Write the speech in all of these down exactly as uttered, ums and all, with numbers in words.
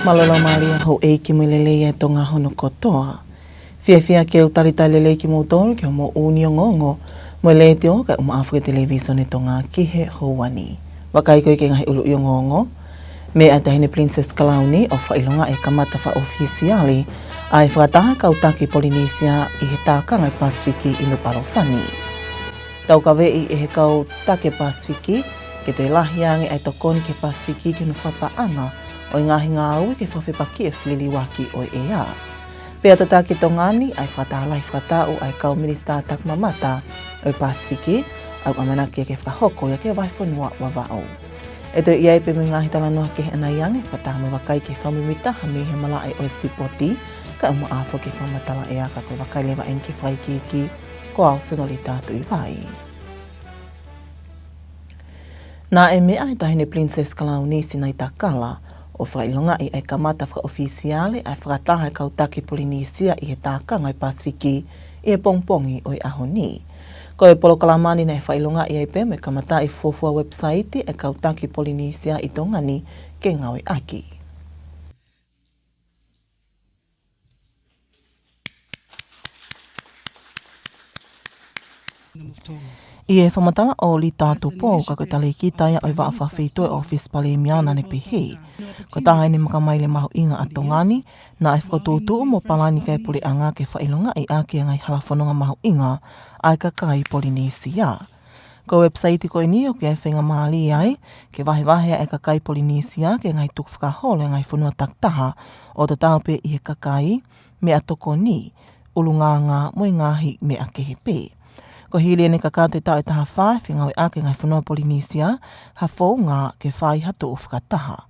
Mālō e laumālie houʻeiki mo e lelei ʻa e Tonga hono kotoa. Fiefia ke u talitali lelei kimoutolu ki hoʻomou ongoongo mei he Letiō kae ʻumaʻā foki e Televisone Tonga ki he houa ni. Vakai ko ia ki he ngaahi ʻuluʻi ongoongo. Meʻa ʻa e Taʻahine Princess Kalauni ʻo fakaʻilongaʻi e kamata fakaʻofisiale ʻa e fakataha kau taki Polinisia ʻi he tākanga ʻa e Pasifiki ʻi Nukuʻalofa ni. Taukaveʻi ʻe he kau taki Pasifiki ke toe lahi ange ʻa e tokoni ki he Pasifiki ki hono fakapaʻanga ʻo e ngaahi ngāue ke fakafepakiʻi e feliliuaki ʻo e ʻea. Pea tataki ʻe Tonga ni ʻa e fakataha lahi fakataʻu ʻa e kau minisitā takimamata ʻo e Pasifiki, ʻa ia ʻoku ʻamanaki ke fakahoko ia ki he vahefonua Vavaʻu. ʻE toe ʻi ai pē mo e ngaahi talanoa kehe ʻanai ange, fakataha mo e vakai ki he fakamuimuitaha mei he malaʻe ʻo e sipoti, kae ʻumaʻā foki e fakamatala ʻea. Ka ko e vakai leva eni ki he fakaikiiki, ko au Senolita Tuʻivai. Naʻe meʻa ʻa e Taʻahine Princess Kalauni Sinaitakala ʻo fakaʻilongaʻi ʻa e kamata fakaʻofisiale ʻa e fakataha e kau taki Polinisia ʻi he tākanga ʻa e Pasifiki ʻi he pongipongi ʻo e ʻaho ni. Ko e polokalama ni naʻe fakaʻilongaʻi ai pē mo e kamataʻi e fuofua website ʻa e kau taki Polinisia ʻi Tonga ni ke ngāueʻaki. ʻI he fakamatala ʻo Lita Tupou, ka ko e talēkita ia ʻo e vaʻa fakafeituʻu ʻo e ʻŌfisi Palēmia, naʻá ne pehē, ko e taha eni e makamaile mahuʻinga ʻa Tonga ni, naʻe fokotuʻutuʻu mo palani ʻe he puleʻanga ke fakaʻilongaʻi ʻaki e ngaahi hala fononga mahuʻinga ʻa e kakai Polinisia. Ko e website ko eni ʻoku ʻi ai e faingamālie ai ke vahevahe ʻa e kakai Polinisia ki he ngaahi tukufakaholo ʻa e ngaahi fonua takitaha ʻo tatau pē ʻi he kakai, meʻatokoni, ʻulungaanga mo e ngaahi meʻa kehe pē. Ko e hili eni e kakato ʻi he taʻu ʻe taha fā e fengāueʻaki e ngaahi fonua Polinisia ha founga ke fai ha tuʻu fakataha.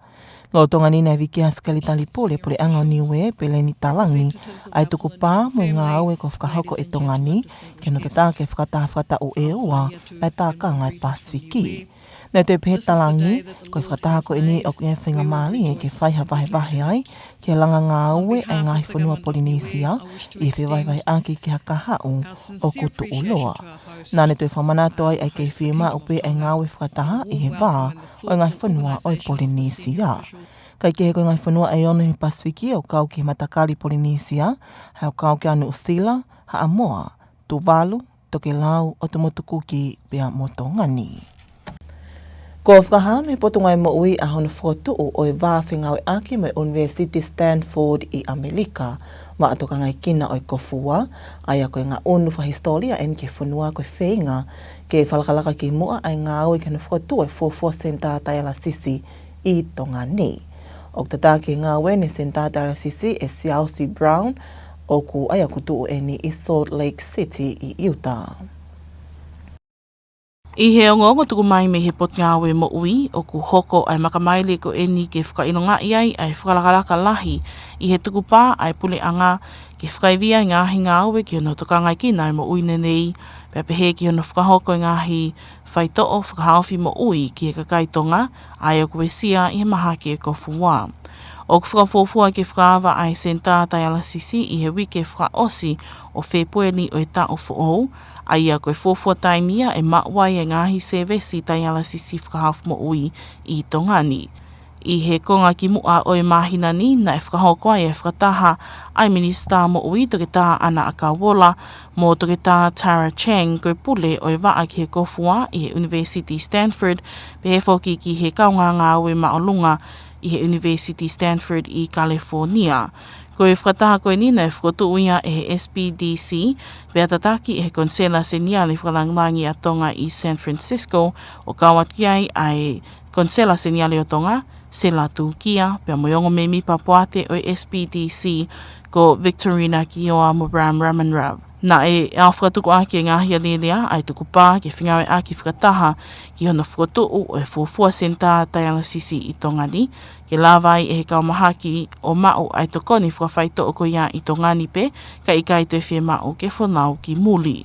Lolotonga ni naʻe viki ʻe he Sekelitali Pule ʻo e Puleʻanga ʻo Niuē, Peleni Talangi, ʻa e tukupā mo e ngāue kuo fakahoko ʻe Tonga ni ki hono tataki e fakataha fakataʻu ʻe ua ʻa e tākanga ʻa e Pasifiki. Naʻe toe pehē ʻe Talangi, ko e fakataha ko eni ʻoku ʻi ai e faingamālie ke fai ha vahevahe ai ki he langa ngāue ʻa e ngaahi fonua Polinisia ʻi he fevahevaheʻaki ki ha kahaʻu ʻoku tuʻuloa. Naʻá ne toe fakamanatu ai ʻa e kei fiemaʻu pē ʻa e ngāue fakataha ʻi he vā ʻo e ngaahi fonua ʻo e Polinisia. Kae kehe, ko e ngaahi fonua ʻe ono ʻi he Pasifiki ʻoku kau ki he matakali Polinisia, ʻa ia ʻoku kau ki ai ʻa Nuʻusila, Haʻamoa, Tuvalu, Tokelau, ʻOtu Motu Kuki pea mo Tonga ni. Kuo fakahā mei he Potungāue Moʻui ʻa hono fokotuʻu ʻo e vā fengāueʻaki mo e ʻUnivēsiti Stanford ʻi ʻAmelika, vaʻa tokangaekina ʻo e Kofua, ʻa ia ko e ngaʻunu fakahisitōlia eni ki he fonua, ko e feinga ke fakalakalaka ki muʻa ʻa e ngāue ki hono fokotuʻu e fuofua senitā taialasisi ʻi Tonga ni. ʻOku tataki e ngāue ni e senitā taialasisi ʻe Siaosi Brown, ʻoku, ʻa ia ʻoku tuʻu eni ʻi Salt Lake City ʻi Utah. ʻI he ongoongo tuku mai mei he Potungāue Moʻui, ʻoku hoko ʻa e makamaile ko eni ke fakaʻilongaʻi ai ʻa e fakalakalaka lahi ʻi he tukupā ʻa e puleʻanga ke fakaivia e ngaahi ngāue ki hono tokangaekina e moʻui ni, pea pehē ki hono fakahoko e ngaahi faitoʻo fakahaofi moʻui ki he kakai Tonga, ʻa ia ʻoku uesia ʻi he mahaki ʻo e Kofua. ʻOku fakafuofua ke fakaava ʻa e senitā taialasisi ʻi he uike fakaʻosi ʻo Fēpueli ʻo e taʻu foʻou, ʻa ia ko e fuofua taimi ia ʻe maʻu ai e ngaahi sēvesi taialasisi fakahaofi moʻui ʻi Tonga ni. ʻI he konga kimuʻa ʻo e māhina ni, naʻe fakahoko ai e fakataha ʻa e Minisitā Moʻui, Toketā ʻAna ʻAkauola, mo Toketā Tara Chang, ko e pule ʻo e vaʻa ki he Kofua ʻi he ʻUnivēsiti Stanford, pehē foki ki he kaungā ngāue māʻolunga ʻi he ʻUnivēsiti Stanford ʻi California. Ko e fakataha ko eni naʻe fokotuʻu ia ʻe he S P D C, pea tataki ʻe he Konisela Seniale Fakalangilangi ʻa Tonga ʻi San Francisco, ʻo kau atu ki ai ʻa e Konisela Seniale ʻo Tonga, Sela Tūkia, pea mo e ongo mēmipa poate ʻo e S P D C, ko Victorina Kioa mo Ram Ramanram. Naʻe ʻaofakatukuʻaki e ngaahi alēlea ʻa e tukupā ke fengāueʻaki fakataha ki hono fokotuʻu ʻo e fuofua senitā taialasisi ʻi Tonga ni, ke lava ai ʻe he kau mahaki ʻo maʻu ʻa e tokoni fakafaitoʻo ko ia ʻi Tonga ni pē, kae ʻikai toe fiemaʻu ke fonau ki muli.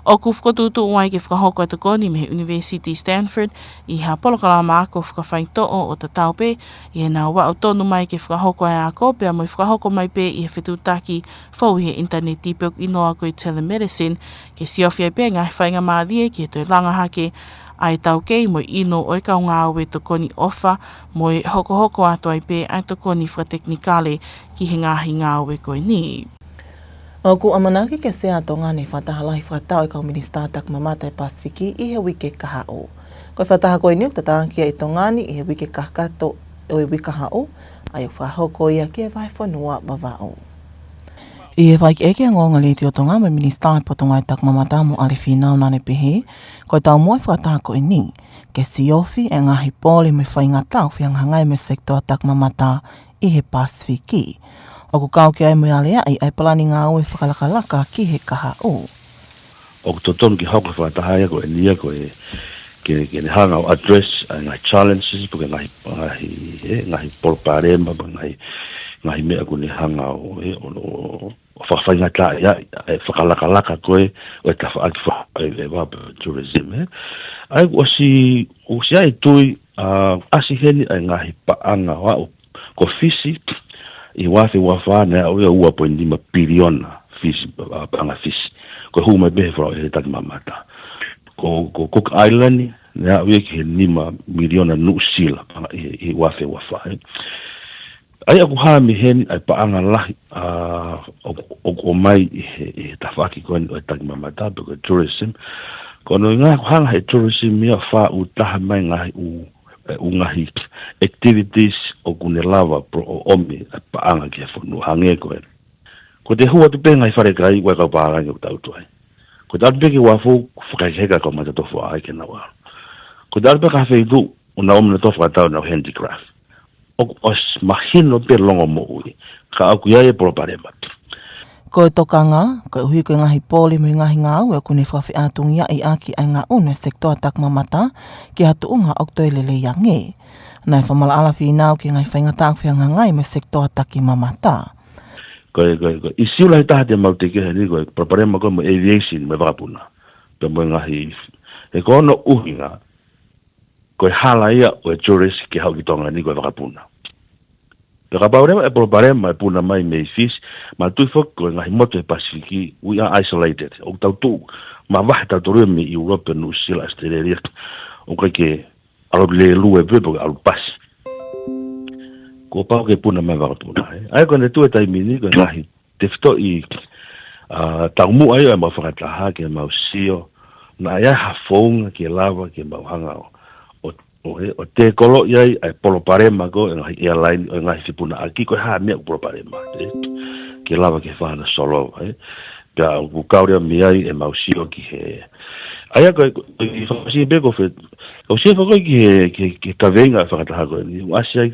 ʻOku fokotuʻutuʻu ai ke fakahoko ʻa e tokoni mei he ʻUnivēsiti Stanford ʻi ha polokalama ako fakafaitoʻo ʻo tatau pē ʻi heʻenau aʻu tonu mai ke fakahoko ʻa e ako, pea mo e fakahoko mai pē ʻi he fetuʻutaki fou ʻi he ʻinitaneti pe ʻoku ʻiloa ko e telemedicine, ke siofi ai pē ngaahi faingamālie ki he toe langa hake ʻa e taukei mo e ʻino ʻo e kau ngāue tokoni ʻofa mo e hokohoko atu ai pē ʻa e tokoni fakatekinikale ki he ngaahi ngāue ko eni. ʻOku ʻamanaki ke sea ʻa Tonga ni he fakataha lahi fakataʻu ʻa e kau minisitā takimamata ʻa e Pasifiki ʻi he uike kahaʻu. Ko e fakataha ko eni ʻoku tataki ʻe Tonga ni ʻi he uike kakato ʻo e uike kahaʻu, ʻa ia ʻoku fakahoko ia ki he vahefonua Vavaʻu. ʻI he fakaʻekeʻeke ʻa e ongoongo Letiō Tonga mo e Minisitā ʻo e Potungāue Takimamata Moʻale Fīnau, naʻa ne pehē, ko e taumuʻa ʻo e fakataha ko eni ke siofi ʻa e ngaahi pole mo e faingataʻa ʻoku fehangahangai mo e sekitoa takimamata ʻi he Pasifiki. ʻOku kau ki ai mo e aleaʻi ʻa e palani ngāue fakalakalaka ki he kahaʻu. ʻOku totonu ke hoko e fakataha ia ko eni ia ko e ke, ke ne hanga ʻo address ʻa e ngaahi challenges, pe ko e ngaahi, ngaahi, ē, ngaahi palopalema, pe ngaahi, ngaahi meʻa ʻoku ne hanga ʻo, ē, ʻo, ʻo, ʻo fakafaingataʻaʻi ʻa e fakalakalaka ko ē ʻo e tafaʻaki fa-, ʻa e, ʻa e vapor tourism, ē. ʻA ia kuo ʻosi, ʻosi ʻi ai e tui, ʻa, ʻasi heni ʻa e ngaahi paʻanga ʻo aʻu ko Fisi ʻi he ua afe ua fā naʻe aʻu ia ua poini nima piliona Fisi, ʻa, paʻanga Fisi. Ko e hū mai pē he folau ʻe he takimamata. Ko, ko Cook Island naʻe aʻu ia ki he nima miliona Nuʻusila paʻanga ʻi he, ʻi he ua afe ua fā, ē. ʻA ia ʻoku hā mei heni ʻa e paʻanga lahi, ʻa, ʻoku, ʻoku ʻomai ʻi he, ʻi he tafaʻaki ko eni ʻo e takimamata pe ko e tourism. Ko hono ʻuhinga ʻoku hanga ʻe he tourism ia ʻo fāʻūtaha mai ngaahi ʻū, ʻū ngaahi activities ʻoku ne lava pro-, ʻo ʻomi ʻa e paʻanga ki he fonua hangē ko e, ko ʻete hū atu pē ngaahi falekai ʻoku ʻi ai e kau pālangi ʻoku tau ʻatu ai. Ko ʻete ʻatu pē ki Uafu, fakahekeheka e kau matatofu ʻai ke nau ʻalu. Ko ʻete ʻatu pē ki ha feituʻu ʻoku nau ʻomai ʻenau tofu fakatau ʻenau handicraft. ʻOku ʻosi mahino pē longomoʻui, ka ʻoku ʻi ai e palopalema. Ko e tokanga, koeʻuhi ko e ngaahi pole mo e ngaahi ngāue ʻoku ne fakafeʻātungiaʻi ʻaki ʻa e ngaʻunu ʻa e sekitoa takimamata ki ha tuʻunga ʻoku toe lelei ange. Naʻe fakamaʻalaʻala Fīnau ki he ngaahi faingataʻa ʻoku fehangahangai mo e sekitoa takimamata. Ko e, ko e, ko e ʻīsiu lahi taha te mau teke heni ko e palopalema ko ē mo e aviation mo e vakapuna. Pea mo e ngaahi, he ko hono ʻuhinga, ko e hala ia ʻo e tourist ke haʻu ki Tonga ni ko e vakapuna. Pea kapau leva ʻe palopalema e puna mai mei Fisi, mo e tui foki ko e ngaahi motu he Pasifiki, we are isolated. ʻOku tau tuʻu mavahe tautolu ia mei ʻIulope, Nuʻusila, ʻAositelēlia. ʻOku ʻikai ke ʻalu lēlue pē pe ko e ʻalu pasi. Kuo pau ke puna mai e vakapuna, ē. ʻA ia ko ʻene tuʻu he taimi ni ko e ngaahi tefitoʻi, ʻa, taumuʻa ia ʻo ʻemau fakataha ke mau sio naʻa ʻi ai ha founga ke lava ke mau hanga ʻo, ʻo, ʻo, ē, ʻo tēkoloʻi ai ʻa e palopalema ko ē ʻa e ngaahi airline, ʻo e ngaahi fepunaʻaki, ko e hā e meʻa ʻoku palopalema, ē. Ke lava ke fai hano solova, ē. Pea ʻoku kau leva mei ai ʻemau sio ki he, ʻa ia ko e, ko e, ko e fakaʻosi pē ko e fe-, fakaʻosi pē ko e ki he, ki he, ki he kaveinga ʻo e fakataha ko eni. ʻOku ʻasi ai,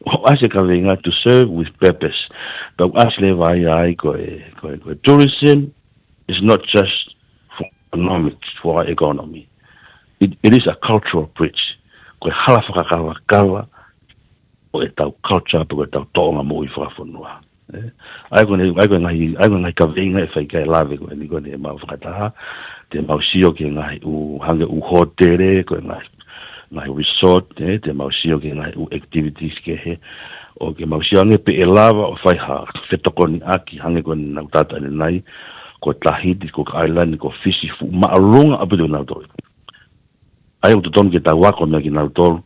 ʻoku ʻasi e kaveinga to serve with purpose. Pea ʻoku ʻasi leva ai ʻa e, ko e, ko e, ko e tourism is not just for economics, for our economy. It, it is a cultural bridge. Ko e hala fakakavakava ʻo ʻetau culture pe ko ʻetau tōʻonga moʻui fakafonua. Ē, ʻa ia ko ʻene, ʻa ia ko e ngaahi, ʻa ia ko e ngaahi kaveinga ʻe fai ki ai e lave ko eni ko eni ʻemau fakataha, te mau sio ki he ngaahi ʻū, hangē ʻū hōtele, ko e ngaahi, ngaahi resort, ē, te mau sio ki he ngaahi ʻū activities kehe, ʻo ke mau sio ange pe ʻe lava ʻo fai ha fetokoniʻaki hangē ko eni naʻa ku talanoa ʻanenai, ko Tahiti, ko Cook Island, ko Fisi, fuʻu māʻolunga ʻaupito kinautolu. ʻA ia ʻoku totonu ke tau ako meia kinautolu,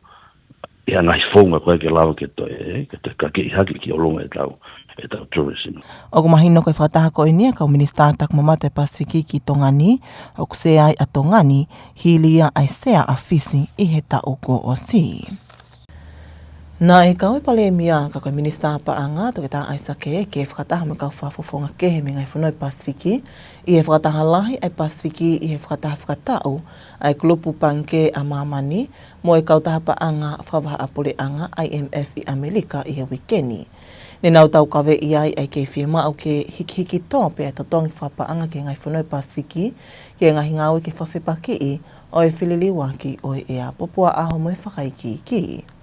ʻi he ngaahi founga ko ē ke lava ke toe, ke toe kakeʻi hake ki ʻolunga ʻetau, ʻetau tourism. ʻOku mahino ko e fakataha ko eni ʻa e kau minisitā takimamata ʻa e Pasifiki ki Tonga ni, ʻoku sea ai ʻa Tonga ni, hili ia ʻa e sea ʻa Fisi ʻi he taʻu kuo ʻosi. Naʻe kau e Palēmia ka ko e Minisitā Paʻanga, Toketā ʻAisake Eke, fakataha mo e kau fakafofonga kehe mei he ngaahi fonua ʻo e Pasifiki, ʻi he fakataha lahi ʻa e Pasifiki ʻi he fakataha fakataʻu ʻa e Kulupu Pangikē ʻa Māmani mo e kautaha paʻanga fakavahaʻapuleʻanga ʻa e I M F ʻi ʻAmelika ʻi he uike ni. Ne nau taukaveʻi ai ʻa e kei fiemaʻu ke hikihiki tō pē ʻa e totongi fakapaʻanga ki he ngaahi fonua ʻo e Pasifiki, ki he ngaahi ngāue ke fakafepakiʻi ʻo e feliliuaki ʻo e ʻea, Popua ʻAho mo e fakaikiiki.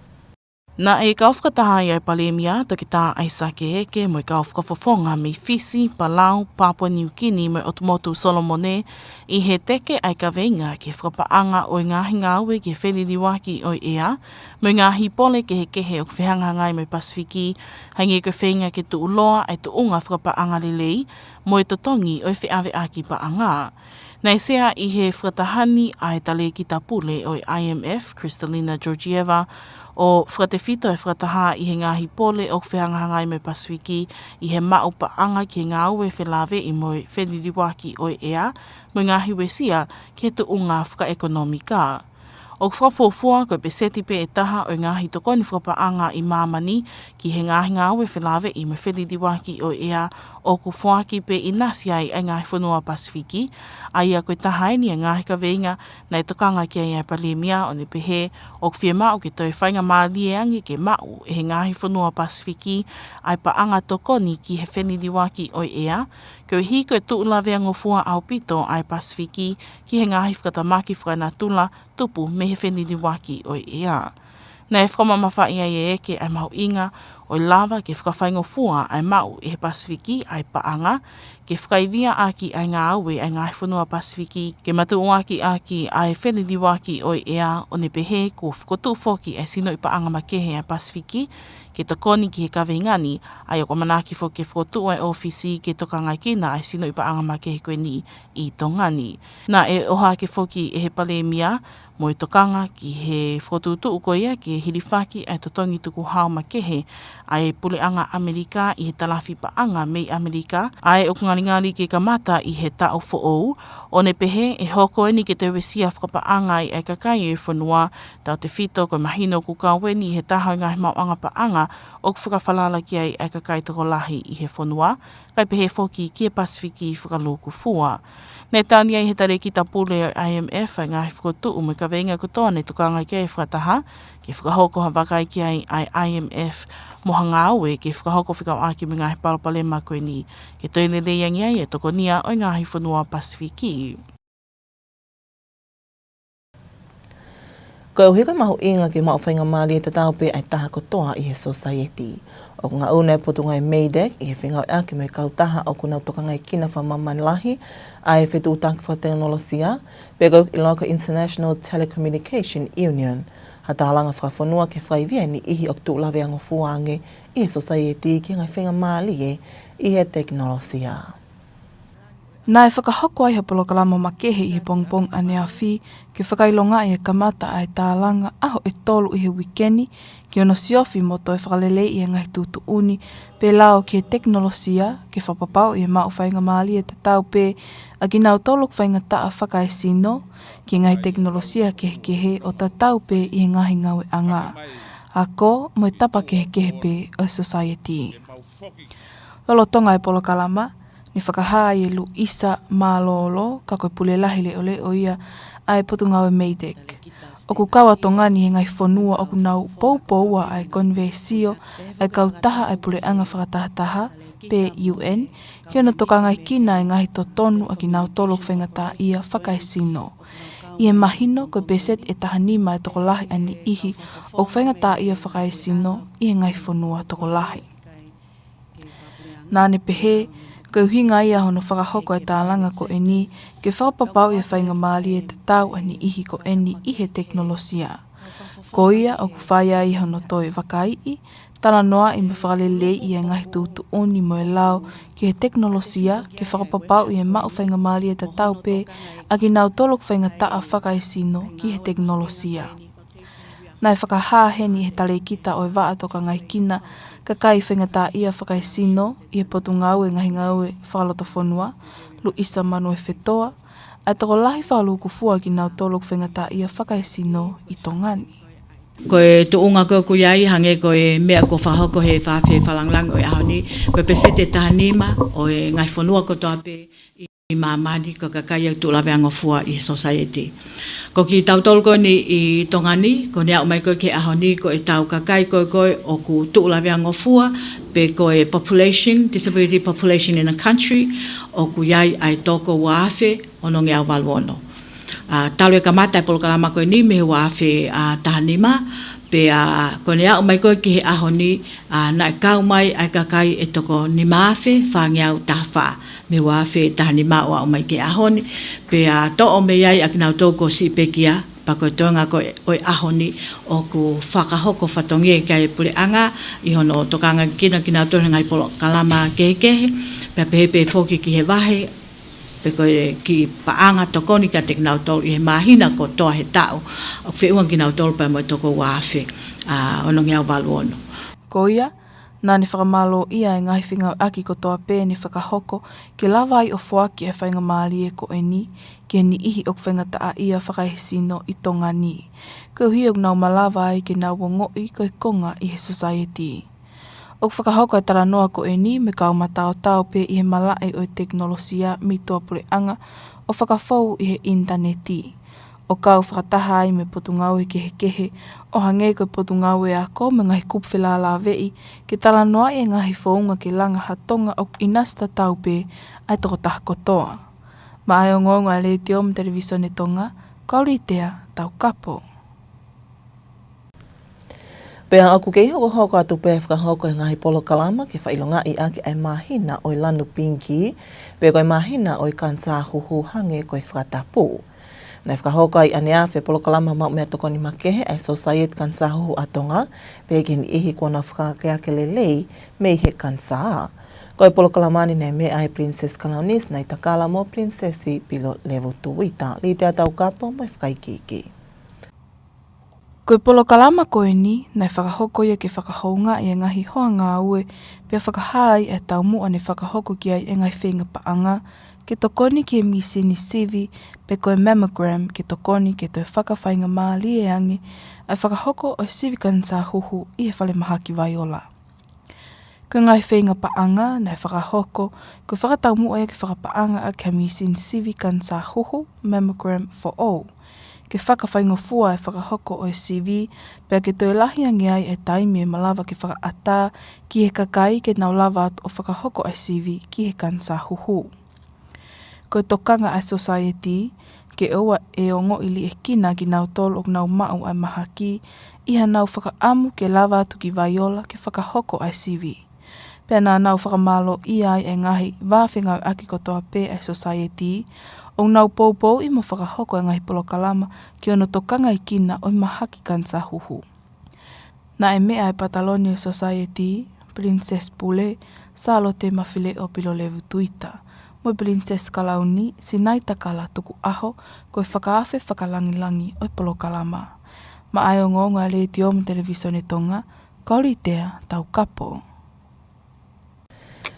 Naʻe kau fakataha ai ʻa e Palēmia, Toketā ʻAisake Eke, mo e kau fakafofonga mei Fisi, Palau, Papua Niu Kini, mo e ʻOtu Motu Solomone, ʻi he teke ʻa e kaveinga ki he fakapaʻanga ʻo e ngaahi ngāue ki he feliliuaki ʻo e ʻea, mo e ngaahi pole kehekehe ʻoku fehangahangai mo e Pasifiki, hangē ko e feinga ke tuʻuloa ʻa e tuʻunga fakapaʻanga lelei, mo e totongi ʻo e feʻaveʻaki paʻanga. Naʻe sea ʻi he fakataha ni ʻa e talēkita pule ʻo e I M F, Kristalina Georgieva, ʻo fakatefito e fakataha ʻi he ngaahi pole ʻoku fehangahangai mo e Pasifiki ʻi he maʻu paʻanga ki he ngāue felāveʻi mo e feliliuaki ʻo e ʻea, mo e ngaahi uesia ki he tuʻunga fakaʻekonōmika. ʻOku fakafuofua ko e peseti pē ʻe taha ʻo e ngaahi tokoni fakapaʻanga ʻi māmani ki he ngaahi ngāue felāveʻi mo e feliliuaki ʻo e ʻea ʻoku foaki pē ʻinasi ai ʻa e ngaahi fonua Pasifiki, ʻa ia ko e taha eni e ngaahi kaveinga naʻe tokanga ki ai ʻa e Palēmia, ʻo ne pehē ʻoku fiemaʻu ke toe faingamālie ange ke maʻu ʻe he ngaahi fonua Pasifiki ʻa e paʻanga tokoni ki he feliliuaki ʻo e ʻea, koeʻuhi ko e tuʻu laveangofua ʻaupito ʻa e Pasifiki ki he ngaahi fakatamaki fakanatula tupu mei he feliliuaki ʻo e ʻea. Naʻe fakamamafaʻi ai e ʻeke ʻa e mahuʻinga ʻo e lava ke fakafaingofua ʻa e maʻu ʻe he Pasifiki ʻa e paʻanga, ke fakaivia ʻaki ʻa e ngāue ʻa e ngaahi fonua Pasifiki ke matuʻuaki ʻaki ʻa e feliliuaki ʻo e ʻea, ʻo ne pehē kuo fokotuʻu foki ʻa e sinoʻi paʻanga makehe ʻa e Pasifiki ke tokoni ki he kaveinga ni, ʻa ia ʻoku ʻamanaki foki ke fokotuʻu ʻa e ʻōfisi ke tokangaekina ʻa e sinoʻi paʻanga makehe ko eni ʻi Tonga ni. Naʻe ʻohake foki ʻe he Palēmia mo e tokanga ki he fokotuʻutuʻu ko ia ke hilifaki ʻa e totongi tukuhau makehe ʻa e Puleʻanga ʻAmelika ʻi he talafi paʻanga mei ʻAmelika, ʻa ē ʻoku ngalingali ke kamata ʻi he taʻu foʻou, ʻo ne pehē ʻe hoko eni ke toe uesia fakapaʻanga ai ʻa e kakai ʻo e fonua, tautefito ko e mahino ʻoku kau eni ʻi he taha ʻo e ngaahi maʻuʻanga paʻanga ʻoku fakafalala ki ai ʻa e kakai tokolahi ʻi he fonua, kae pehē foki ki he Pasifiki fakalūkufua. Naʻe tali ai ʻe he talēkita pule ʻo e I M F ʻa e ngaahi fokotuʻu mo e kaveinga kotoa naʻe tokanga ki ai e fakataha, ke fakahoko ha vakai ki ai ʻa e I M F mo ha ngāue ke fakahoko fekauʻaki mo e ngaahi palopalema ko eni, ke toe lelei ange ai e tokonia ʻo e ngaahi fonua Pasifiki. Koeʻuhi ko e mahuʻinga ke maʻu faingamālie tatau pē ʻa e taha kotoa ʻi he sōsaieti, ʻoku ngaʻunu e Potungāue MEIDECC ʻi he fengāueʻaki mo e kautaha ʻoku nau tokangaekina fakamāmani lahi ʻa e fetuʻutaki fakatekinolosia, pe ko e ʻiloa ko e International Telecommunication Union, ha tālanga fakafonua ke fakaivia e niʻihi ʻoku tuʻu laveangofua ange ʻi he sōsaieti ki he ngaahi faingamālie ʻi he tekinolosia. Naʻe fakahoko ai ha polokalama makehe ʻi he pongipongi ʻaneafi ke fakaʻilongaʻi e kamata ʻa e tālanga ʻaho ʻe tolu ʻi he uike ni, ki hono siofi mo toe fakaleleiʻi e ngaahi tuʻutuʻuni pe lao ki he tekinolosia, ke fakapapauʻi e maʻu faingamālie tatau pē ʻa kinautolu ʻoku faingataʻa fakaesino ki he ngaahi tekinolosia kehekehe ʻo tatau pē ʻi he ngaahi ngāueʻanga, ako mo e tapa kehekehe pē ʻo e sōsaieti. Lolotonga e polokalama, ne fakahā ʻe Luisa Malolo, ka ko e pule lahi leʻoleʻo ia ʻa e Potungāue MEIDECC, ʻoku kau ʻa Tonga ni he ngaahi fonua ʻoku nau poupoua ʻa e konivesio ʻa e kautaha ʻa e Puleʻanga Fakatahataha, pe U N, ki hono tokangaekina e ngaahi totonu ʻa kinautolu ʻoku faingataʻaʻia fakaesino, ʻi he mahino ko e peseti ʻe taha nima e tokolahi ʻa e niʻihi ʻoku faingataʻaʻia fakaesino ʻi he ngaahi fonua tokolahi. Naʻa ne pehē, ko e ʻuhinga ia hono fakahoko e tālanga ko eni, ke fakapapauʻi e faingamālie tatau ʻa e niʻihi ko eni ʻi he tekinolosia. Ko ia ʻoku fai ai hono toe vakaiʻi, talanoaʻi mo fakaleleiʻi e ngaahi tuʻutuʻuni mo e lao ki he tekinolosia, ke fakapapauʻi e maʻu faingamālie tatau pē ʻa kinautolu ʻoku faingataʻa fakaesino ki he tekinolosia. Naʻe fakahā heni ʻe he talēkita ʻo e vaʻa tokangaekina kakai faingataʻaʻia fakaesino ʻi he Potungāue Ngaahi Ngāue Fakalotofonua, Luisa Manuofetoa, ʻa e tokolahi fakalūkufua ʻa kinautolu ʻoku faingataʻaʻia fakaesino ʻi Tonga ni. Ko e tuʻunga ko ē ʻoku ʻi ai, hangē ko e meʻa kuo fakahoko he efiafi fakalāngilangi ʻo e ʻaho ni, ko e peseti ʻe taha nima ʻo e ngaahi fonua kotoa pē ʻi māmani ko e kakai ʻoku tuʻu laveangofua ʻi he sōsaieti. Ko kitautolu ko eni ʻi Tonga ni, ko ʻene aʻu mai ko ē ki he ʻaho ni, ko ʻetau kakai ko ē ko ē ʻoku tuʻu laveangofua, pe ko e population, disability population in the country, ʻoku ʻi ai ʻa e toko ua afe onongeau valu ono. ʻA, talu e kamata e polokalama ko eni mei he ua afe, ʻa, taha nima, pea ko ʻene aʻu mai ko ē ki he ʻaho ni, ʻa, naʻe kau mai ʻa e kakai ʻe toko nima afe fāngeau taha fā, mei he ua afe taha nima ʻo aʻu mai ki he ʻaho ni, pea toʻo mei ai ʻa kinautolu kuo siʻi pekia, pea ko e toenga ko ē ʻo e ʻaho ni ʻoku fakahoko fatongia ki ai e puleʻanga ʻi hono tokangaekina kinautolu he ngaahi polokalama kehekehe, pea pehē pē foki ki he vahe Pe ko e kiʻi paʻanga tokoni kiate kinautolu ʻi he māhina kotoa he taʻu, ʻoku feʻunga kinautolu pea mo e toko ua afe, ʻa, ono ngeau valu ono. Ko ia, naʻa ne fakamālōʻia e ngaahi fengāueʻaki kotoa pē ne fakahoko ke lava ai ʻo foaki e faingamālie ko eni ki he niʻihi ʻoku faingataʻaʻia fakaesino ʻi Tonga ni, koeʻuhi ʻoku nau malava ai ke nau ongoʻi ko e konga ʻi he sosaieti. ʻOku fakahoko e talanoa ko eni mo e kau mataotao pē ʻi he malaʻe ʻo e tekinolosia mei tuʻapuleʻanga ʻo fakafou ʻi he ʻinitaneti, ʻo kau fakataha ai mo e potungāue kehekehe, ʻo hangē ko e potungāue ako mo e ngaahi kupu felālāveʻi, ke talanoaʻi e ngaahi founga ke langa ha Tonga ʻoku ʻinasi tatau pē ʻa e tokotaha kotoa. Maʻá e ongoongo ʻa e Letiō mo e Televisone Tonga, ko au Litea Taukapo. Pea ʻoku kei hokohoko atu pē e fakahoko e ngaahi polokalama ke fakaʻilongaʻi ʻaki ʻa e māhina ʻo e lanu pingikī, pe ko e māhina ʻo e kanisā huhu hangē ko e fakatapu. Naʻe fakahoko ai ʻaneafi e polokalama maʻu meʻatokoni makehe ʻa e Sōsaieti Kanisā Huhu ʻa Tonga, pehē ki he niʻihi kuo nau fakaakeake lelei mei he kanisā. Ko e polokalama ni naʻe meʻa ai e Pilinisesi Kalauni Sinaitakala mo Pilinisesi Pilolevu Tuita. Litea Taukapo mo e fakaikiiki. Ko e polokalama ko eni, naʻe fakahoko ia ke fakahoungaʻi e ngaahi hoa ngāue, pea fakahā ai e taumuʻa ne fakahoko ki ai e ngaahi feinga paʻanga, ke tokoni ki he mīsini sivi, pe ko e mammogram, ke tokoni ke toe fakafaingamālie ange ʻa e fakahoko ʻo e sivi kanisā huhu ʻi he falemahaki vaiola. Ko e ngaahi feinga paʻanga naʻe fakahoko, ko e fakataumuʻa ia ke fakapaʻanga ʻaki ha mīsini sivi kanisā huhu, mammogram for all. Ke fakafaingofua e fakahoko ʻo e sivi, pea ke toe lahi ange ai e taimi ʻe malava ke fakaʻatā ki he kakai ke nau lava atu ʻo fakahoko ʻa e sivi ki he kanisā huhu. Ko e tokanga ʻa e Sōsaieti, ke ʻoua ʻe ongoʻi liʻekina kinautolu ʻoku nau maʻu ʻa e mahaki, ʻi haʻanau fakaʻamu ke lava atu ki vaiola ke fakahoko ʻa e sivi. Pea naʻa nau fakamālōʻia ai e ngaahi vā fengāueʻaki kotoa pē ʻa e Sōsaieti, ʻoku nau poupouʻi mo fakahoko e ngaahi polokalama ki hono tokangaʻekina ʻo e mahaki kanisā huhu. Naʻe meʻa e Pataloni ʻo e Sōsaieti, Pilinisesi Pule, Sālote Mafileʻo Pilolevu Tuita, mo e Pilinisesi Kalauni Sinaitakala Tukuʻaho, ko e fakaafe fakalāngilangi ʻo e polokalama. Maʻá e ongoongo ʻa e Letiō mo e Televisone Tonga, ko au Litea Taukapo.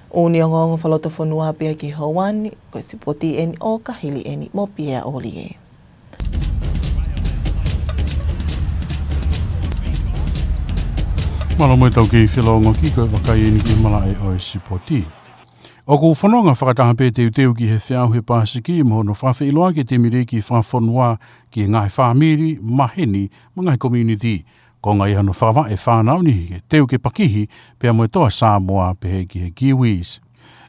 ʻOku ne ongoongo fakalotofonua pea ki he houa ni, ko e sipoti eni ʻo Kahili eni mo Pea ʻOlie. Mālō mo e tau kei felōngoaki, ko e vakai eni ki he malaʻe ʻo e sipoti. ʻOku fononga fakataha pē teuteu ki he feʻauhi e Pasifiki mo hono fakafeʻiloaki e timi liki fakafonua ki he ngaahi fāmili, maheni, mo e ngaahi community. Konga ia hono fakavaʻe e fānau ni ke teu ke pakihi pea mo e toa Samoa pehē ki he Kiwis.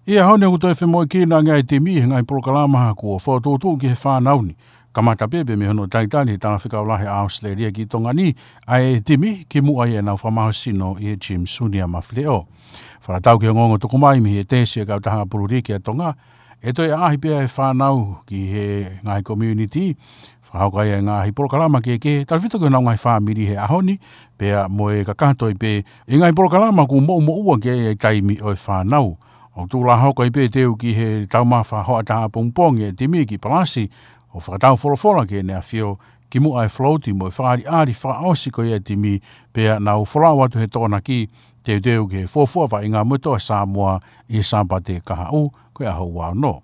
ʻI he ʻaho ni ʻoku toe femoʻuekina ange ʻa e timi he ngaahi polokalama kuo fokotuʻutuʻu ki he fānau ni. Kamata pē pea mei hono talitali he Talafekau Lahi ʻa ʻAositelēlia ki Tonga ni ʻa e timi kimuʻa ʻi heʻenau fakamālohisino ʻi he Gym Junior Mafileʻo. Fakatatau ki he ongoongo tuku mai mei he tesi ʻa e kautaha pulu liki ʻa Tonga, ʻe toe ʻaʻahi pē ʻa e fānau ki he ngaahi community, fakahoko ai e ngaahi polokalama kehekehe, tautefito ki honau ngaahi fāmili he ʻaho ni, pea mo e kakato ai pē ʻi he ngaahi polokalama kuo moʻumoʻua ki ai e taimi ʻo e fānau. ʻOku tuʻu lāhoko ai pē teu ki he taumafa hoʻatā ʻapongipongi e timi ki Palasi, ʻo fakatau folofola ki heʻene ʻafio, kimuʻa e float mo e fakaʻaliʻali fakaʻosi ko ia e timi, pea nau folau atu he Tokonaki, teuteu ki he fuofua vaʻinga mo e toa Samoa ʻi he Sāpate kahaʻu, ko e ʻaho ua ono.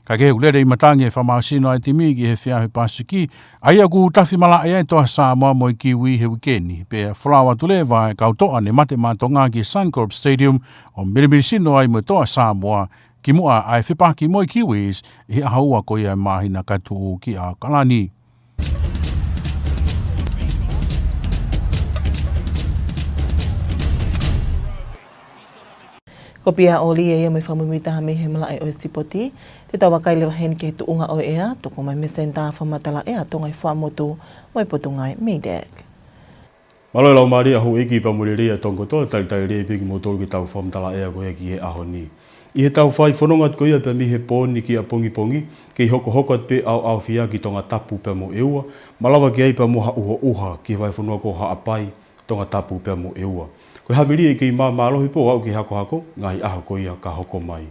Kae kehe, ʻoku lele ʻi matangi e fakamālohisino ʻa e timi ki he feʻauhi Pasifiki, ʻa ia ʻoku tafi malaʻe ai e toa Samoa mo e Kiwi he uike ni, pea folau atu leva e kau toʻa ne mate maʻa Tonga ki Suncorp Stadium, ʻo milimilisino ai mo e toa Samoa, kimuʻa ʻa e fepaki mo e Kiwis ʻi he ʻaho ua ko ia e māhina kae tuʻu ki ʻAokalani. Ko Pea ʻOlie ia mo e fakamuimuitaha mei he malaʻe ʻo e sipoti, te tau vakai leva heni ki he tuʻunga ʻo e ʻea, tuku mai mei he Senitā Fakamatala ʻEa Tonga ʻi Fuaʻamotu mo e Potungāue MEIDECC. Mālō e laumālie ʻa houʻeiki pea mo e lelei ʻa Tonga kotoa, talitali lelei pē kimoutolu ki heʻetau fakamatala ʻea ko ia ki he ʻaho ni. ʻI heʻetau fai fononga atu ko ia pea mei he pō ni ki ʻapongipongi, kei hokohoko atu pē ʻaoʻaofia ki Tongatapu pea mo ʻEua, malava ki ai pea mo ha ʻuhoʻuha ki he vahefonua ko Haʻapai, Tongatapu pea mo ʻEua. Ko e havili ʻe kei māmālohi pē ʻo aʻu ki he hakohako, ngaahi ʻaho ko ia ka hoko mai.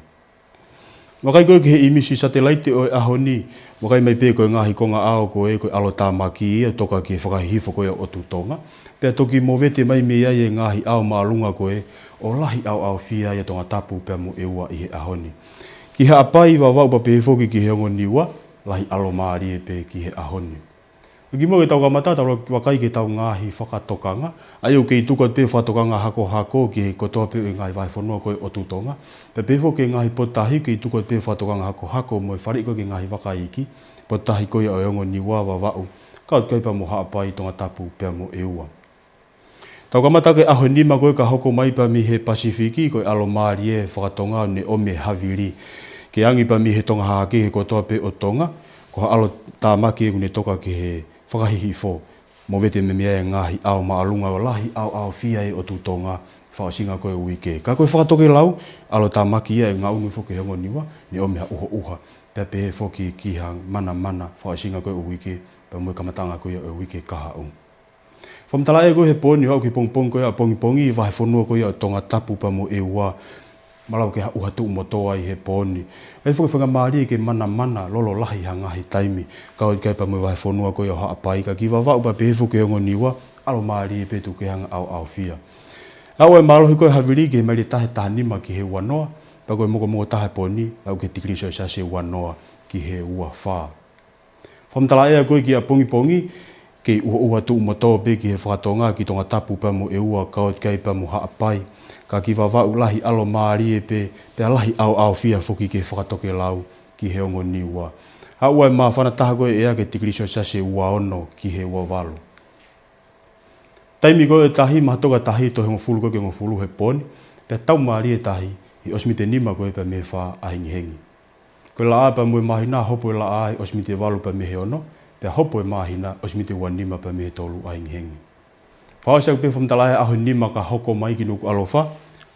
Vakai ko ē ki he ʻīmisi satelaite ʻo e ʻaho ni, vakai mai pē ko e ngaahi konga ʻao ko ē, ko e ʻalotāmaki ia ʻoku toka ki he fakahihifo ko ia ʻo ʻOtu Tonga. Pea toki movete mai mei ai e ngaahi ʻao māʻolunga ko ē, ʻo lahi ʻaoʻaofia ia Tongatapu pea mo ʻEua ʻi he ʻaho ni. Ki Haʻapai, Vavaʻu pea pehē foki ki he Ongo Niua, lahi ʻalomālie pē ki he ʻaho ni. Kimuʻa ke tau kamata, tau vakai ki heʻetau ngaahi fakatokanga. ʻA ia ʻoku kei tuku atu pē fakatokanga hakohako ki he kotoa pē ʻo e ngaahi vahefonua ko ē ʻo ʻOtu Tonga. Pea pehē foki ki he ngaahi potutahi, kei tuku atu pē fakatokanga hakohako mo e faleʻi ko ē ki he ngaahi vaka iiki, potutahi ko ia ʻo e Ongo Niua, Vavaʻu, kau atu ki ai pea mo Haʻapai, Tongatapu pea mo ʻEua. Tau kamata ki he ʻaho nima ko ē ka hoko mai pea mei he Pasifiki, ko e ʻalomālie fakatonga ʻoku ne ʻomi e havili ke angi pea mei he Tonga Hahake ki he kotoa pē ʻo Tonga, ko ha ʻalotāmaki ʻoku ne toka ki he fakahihifo, movete mai mei ai e ngaahi ʻao māʻolunga ʻo lahi ʻaoʻaofia ia ʻOtu Tonga, fakaʻosinga ko ē uike. Ka ko e fakatokelau, ʻalotāmaki ia ʻe ngaʻunu foki ki he Ongo Niua, ne ʻomi ha ʻuhoʻuha, pea pehē foki ki ha manamana, fakaʻosinga ko ē uike, pea mo e kamataʻanga ko ia ʻo e uike kahaʻu. Fakamatala ʻa e ko ē he pō ni, ʻo aʻu ki he pongipongi ko ia ʻapongipongi, vahefonua ko ia ʻo Tongatapu pea mo ʻEua, malava ke ʻuha tuʻu motoa ʻi he pō ni. ʻE foki faingamālie ke manamana lolo lahi ha ngaahi taimi, kau atu ki ai pea mo e vahefonua ko ia ʻo Haʻapai, ka ki Vavaʻu pea pehē foki ki he Ongo Niua, ʻalomālie pē tuku ke hanga ʻaoʻaofia. Aʻu e mālohi ko ē havili ki he maile taha taha nima ki he ua noa, pea ko e mokomoko taha he pō ni, aʻu ki he tikilī selesiasi ua noa ki he ua fā. Fakamatala ʻa e ko ē ki ʻapongipongi, kei ʻuhoʻuha tuʻu motoa pē ki he fakatonga ki Tongatapu pea mo ʻEua, kau atu ki ai pea mo Haʻapai. Ka ki Vavaʻu lahi ʻalomālie pē, pea lahi ʻaoʻaofia foki ki he fakatokelau ki he Ongo Niua. Aʻu e māfana taha ko ē ʻea ki he tikilī selesiasi ua ono ki he ua valu. Taimi ko ē tahi, mahatoka tahi, tohi hongofulu ko ē ki he hongofulu he pō ni, pea taumālie tahi, ʻi he ʻosi miniti ʻe nima ko ē pea mei he fā ʻahengihengi. Ko e laʻā pea mo e māhina, hopo e laʻā ʻi he ʻosi miniti ʻe valu pea mei he ono, pea hopo e māhina ʻosi miniti ʻe ua nima pea mei he tolu ʻahengihengi. Fakaʻosi ʻaki pē fakamatala ʻa e ʻaho nima ka hoko mai ki Nukuʻalofa,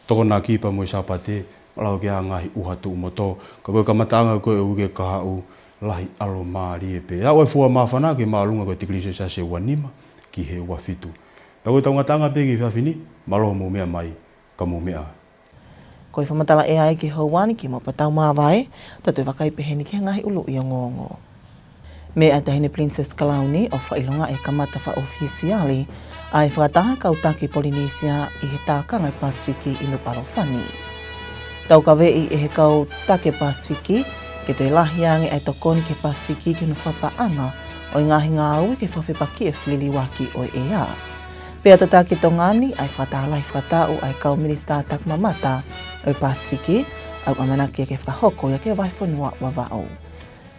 Tokonaki pea mo e Sāpate, malava ke ʻi ai ha ngaahi ʻuha tuʻu motoa, ka ko e kamataʻanga ko ē uike kahaʻu, lahi ʻalomālie pē. Aʻu e fua māfana ki he māʻolunga ko e tikilī selesiasi ua nima ki he ua fitu. Pea ko ʻetau ngataʻanga pē ki he efiafi ni, mālō hoʻomou meʻa mai, ka mou meʻa. Ko e fakamatala ʻea ia ki he houa ni, kimuʻa pea tau māvae, tau toe vakai pehē ni ki he ngaahi ʻuluʻi ongoongo. Meʻa ʻa e Taʻahine Princess Kalauni ʻo fakaʻilongaʻi e kamata fakaʻofisiale ʻa e fakataha kau taki Polinisia ʻi he Tākanga ʻa e Pasifiki ʻi Nukuʻalofa ni. Taukaveʻi ʻe he kau taki Pasifiki ke toe lahi ange ʻa e tokoni ki he Pasifiki ki hono fakapaʻanga ʻo e ngaahi ngāue ke fakafepakiʻi e feliliuaki ʻo e ʻea. Pea tataki ʻe Tonga ni ʻa e fakataha lahi fakataʻu ʻa e kau minisitā taki mamata ʻo e Pasifiki, ʻoku ʻamanaki ke fakahoko ia ki he vahefonua Vavaʻu.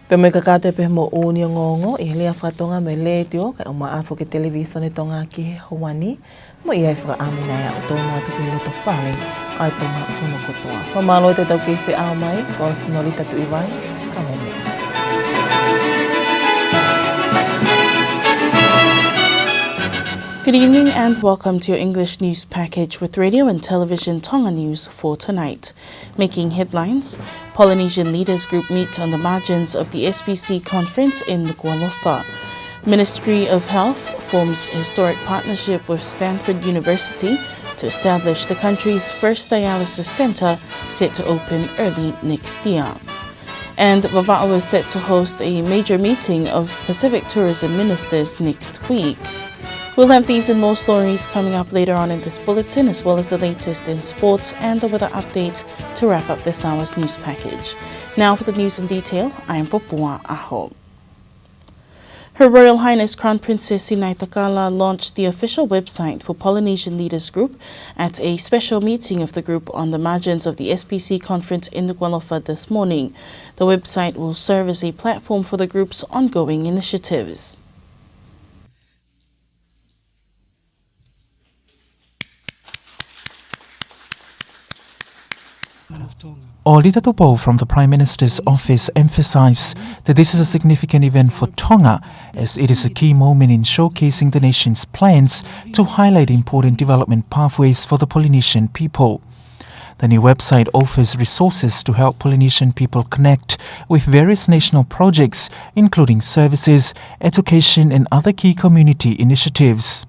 Pea mo e kakato pē mo e ʻū ongoongo ʻi he lea faka-Tonga mei he Letiō kae ʻumaʻā foki e Televisone Tonga ki he houa ni, mo ia e fakaʻamu naʻe aʻu tonu atu ki he loto fale ʻa e Tonga hono kotoa. Fakamālō atu ʻetau kei feʻao mai, ko Sinolita Tuʻivai, ka mou meʻa. Good evening and welcome to your English news package with Radio and Television Tonga News for tonight. Making headlines, Polynesian leaders group meet on the margins of the S P C conference in Nukuʻalofa. Ministry of Health forms historic partnership with Stanford University to establish the country's first dialysis centre, set to open early next year. And Vavaʻu is set to host a major meeting of Pacific tourism ministers next week. We'll have these and more stories coming up later on in this bulletin, as well as the latest in sports and the weather update to wrap up this hour's news package. Now for the news in detail, I am Popua ʻAho. Her Royal Highness Crown Princess Sinaitakala launched the official website for Polynesian Leaders Group at a special meeting of the group on the margins of the S P C conference in Nukuʻalofa this morning. The website will serve as a platform for the group's ongoing initiatives. ʻOlita Tupou from the Prime Minister's office emphasised that this is a significant event for Tonga, as it is a key moment in showcasing the nation's plans to highlight important development pathways for the Polynesian people. The new website offers resources to help Polynesian people connect with various national projects, including services, education, and other key community initiatives.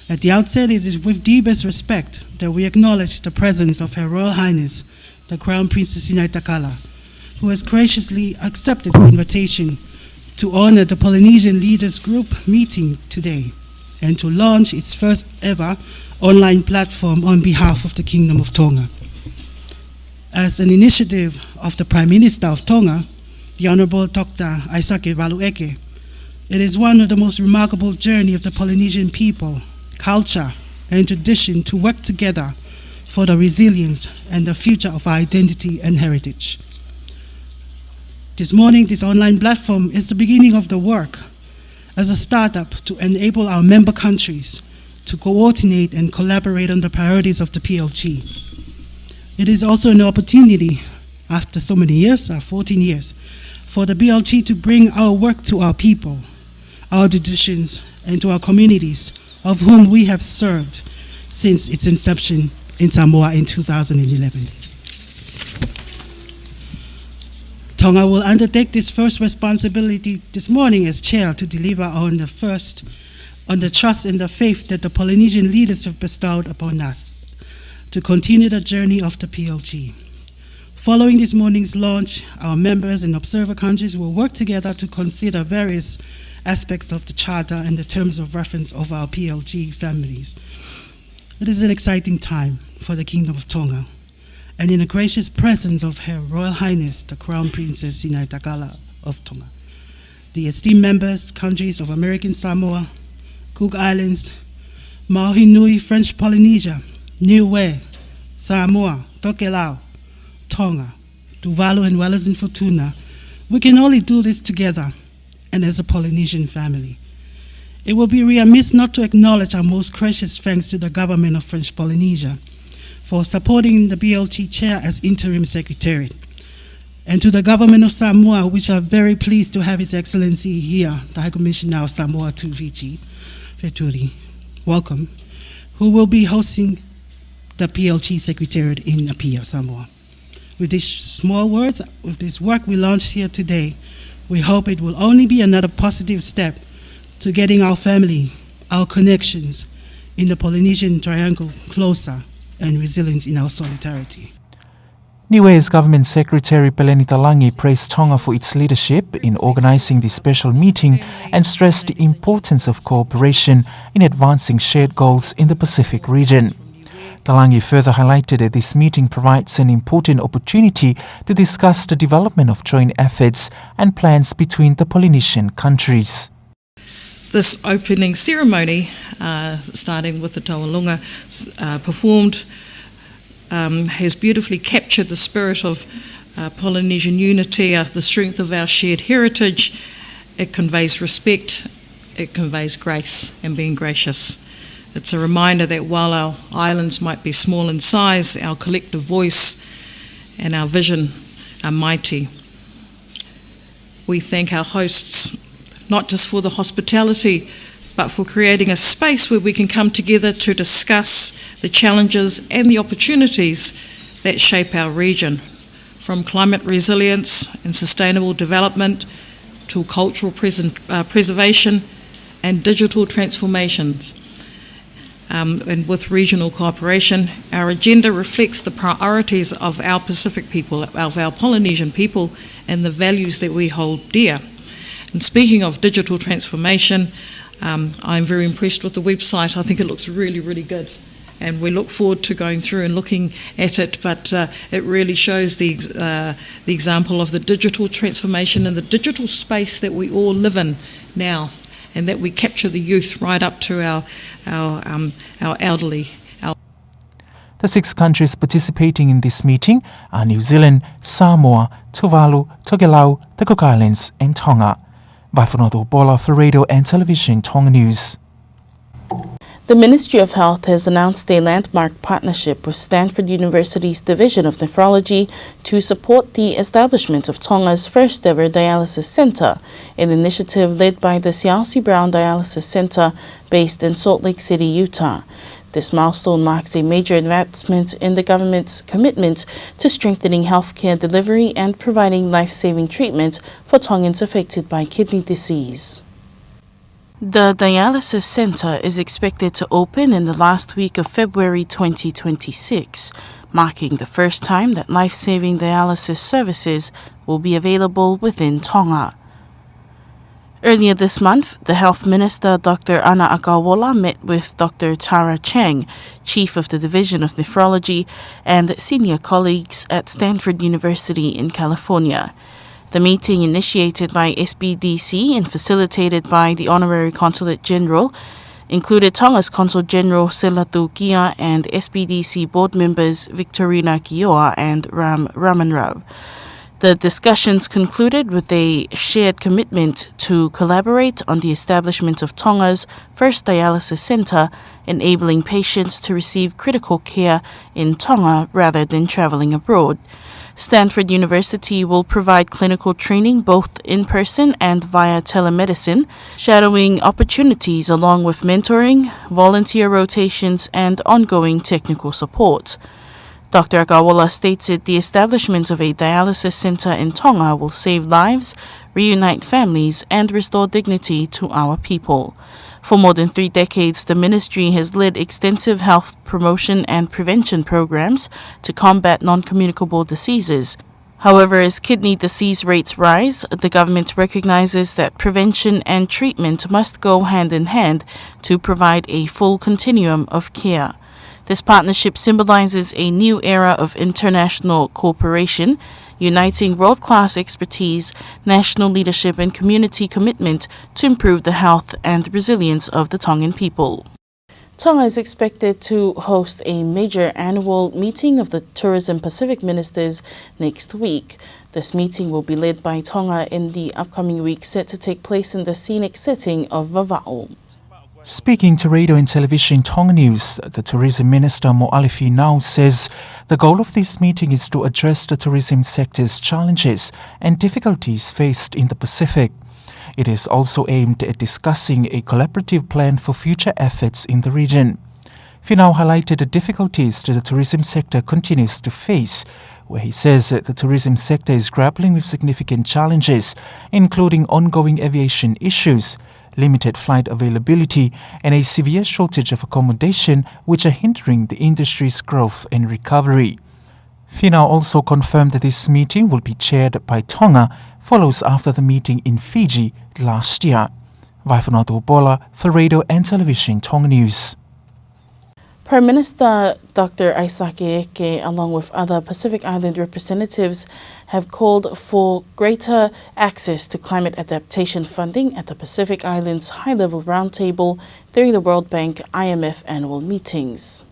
At the outset, it is with deepest respect that we acknowledge the presence of Her Royal Highness, the Crown Princess Sinaitakala, who has graciously accepted the invitation to honor the Polynesian Leaders Group meeting today and to launch its first ever online platform on behalf of the Kingdom of Tonga. As an initiative of the Prime Minister of Tonga, the Honourable Doctor Aisake Valueke, it is one of the most remarkable journey of the Polynesian people, culture, and tradition to work together for the resilience and the future of our identity and heritage. This morning, this online platform is the beginning of the work as a startup to enable our member countries to coordinate and collaborate on the priorities of the P L G. It is also an opportunity, after so many years, uh, fourteen years, for the P L G to bring our work to our people, our traditions, and to our communities of whom we have served since its inception in Samoa in two thousand eleven. Tonga will undertake this first responsibility this morning as chair to deliver on the first, on the trust and the faith that the Polynesian leaders have bestowed upon us to continue the journey of the P L G. Following this morning's launch, our members and observer countries will work together to consider various aspects of the Charter and the terms of reference of our P L G families. It is an exciting time for the Kingdom of Tonga, and in the gracious presence of Her Royal Highness the Crown Princess Sinaitakala of Tonga, the esteemed members, countries of American Samoa, Cook Islands, Māohinui, French Polynesia, Niue, Samoa, Tokelau, Tonga, Tuvalu, and Wallis and Futuna, we can only do this together and as a Polynesian family. It will be remiss not to acknowledge our most gracious thanks to the government of French Polynesia for supporting the P L G chair as interim secretary, and to the government of Samoa, which are very pleased to have His Excellency here, the High Commissioner of Samoa to Fiji, Veturi, welcome, who will be hosting the P L G Secretariat in Apia, Samoa. With these small words, with this work we launched here today, we hope it will only be another positive step to getting our family, our connections in the Polynesian Triangle closer and resilience in our solidarity. Niue's Government Secretary Peleni Talangi praised Tonga for its leadership in organizing this special meeting and stressed the importance of cooperation in advancing shared goals in the Pacific region. Talangi further highlighted that this meeting provides an important opportunity to discuss the development of joint efforts and plans between the Polynesian countries. This opening ceremony, uh, starting with the Taualunga, s-, uh, performed, um, has beautifully captured the spirit of, uh, Polynesian unity, uh, the strength of our shared heritage. It conveys respect, it conveys grace and being gracious. It's a reminder that while our islands might be small in size, our collective voice and our vision are mighty. We thank our hosts, not just for the hospitality, but for creating a space where we can come together to discuss the challenges and the opportunities that shape our region, from climate resilience and sustainable development to cultural presen-, uh, preservation and digital transformations. Um, and with regional cooperation, our agenda reflects the priorities of our Pacific people, of our Polynesian people, and the values that we hold dear. And speaking of digital transformation, um, I'm very impressed with the website. I think it looks really, really good. And we look forward to going through and looking at it, but, uh, it really shows the ex-, uh, the example of the digital transformation and the digital space that we all live in now, and that we capture the youth right up to our, our, um, our elderly, our The six countries participating in this meeting are New Zealand, Samoa, Tuvalu, Tokelau, the Cook Islands, and Tonga. Vaifanua Tupola for Radio and Television Tonga News. The Ministry of Health has announced a landmark partnership with Stanford University's Division of Nephrology to support the establishment of Tonga's first ever dialysis center, an initiative led by the Siaosi Brown Dialysis Center based in Salt Lake City, Utah. This milestone marks a major advancement in the government's commitment to strengthening healthcare delivery and providing life-saving treatment for Tongans affected by kidney disease. The dialysis center is expected to open in the last week of February twenty twenty-six, marking the first time that life-saving dialysis services will be available within Tonga. Earlier this month, the Health Minister, Doctor Ana Akawola, met with Doctor Tara Chang, Chief of the Division of Nephrology, and senior colleagues at Stanford University in California. The meeting, initiated by S B D C and facilitated by the Honorary Consulate General, included Tonga's Consul General Sela Tukia and S B D C board members Victorina Kioa and Ram Ramanrao. The discussions concluded with a shared commitment to collaborate on the establishment of Tonga's first dialysis centre, enabling patients to receive critical care in Tonga rather than travelling abroad. Stanford University will provide clinical training both in person and via telemedicine, shadowing opportunities along with mentoring, volunteer rotations, and ongoing technical support. Doctor Akawola stated the establishment of a dialysis centre in Tonga will save lives, reunite families, and restore dignity to our people. For more than three decades, the ministry has led extensive health promotion and prevention programs to combat non-communicable diseases. However, as kidney disease rates rise, the government recognizes that prevention and treatment must go hand in hand to provide a full continuum of care. This partnership symbolizes a new era of international cooperation, uniting world-class expertise, national leadership, and community commitment to improve the health and resilience of the Tongan people. Tonga is expected to host a major annual meeting of the Tourism Pacific Ministers next week. This meeting will be led by Tonga in the upcoming week, set to take place in the scenic setting of Vavaʻu. Speaking to Radio and Television Tonga News, the Tourism Minister, Moʻale Finau, says the goal of this meeting is to address the tourism sector's challenges and difficulties faced in the Pacific. It is also aimed at discussing a collaborative plan for future efforts in the region. Finau highlighted the difficulties that the tourism sector continues to face, where he says that the tourism sector is grappling with significant challenges, including ongoing aviation issues, limited flight availability, and a severe shortage of accommodation, which are hindering the industry's growth and recovery. Finau also confirmed that this meeting will be chaired by Tonga, follows after the meeting in Fiji last year. Vaifanua Tupola for Radio and Television Tonga News. Prime Minister Doctor ʻAisake Eke, along with other Pacific Island representatives, have called for greater access to climate adaptation funding at the Pacific Islands High-Level Roundtable during the World Bank I M F annual meetings.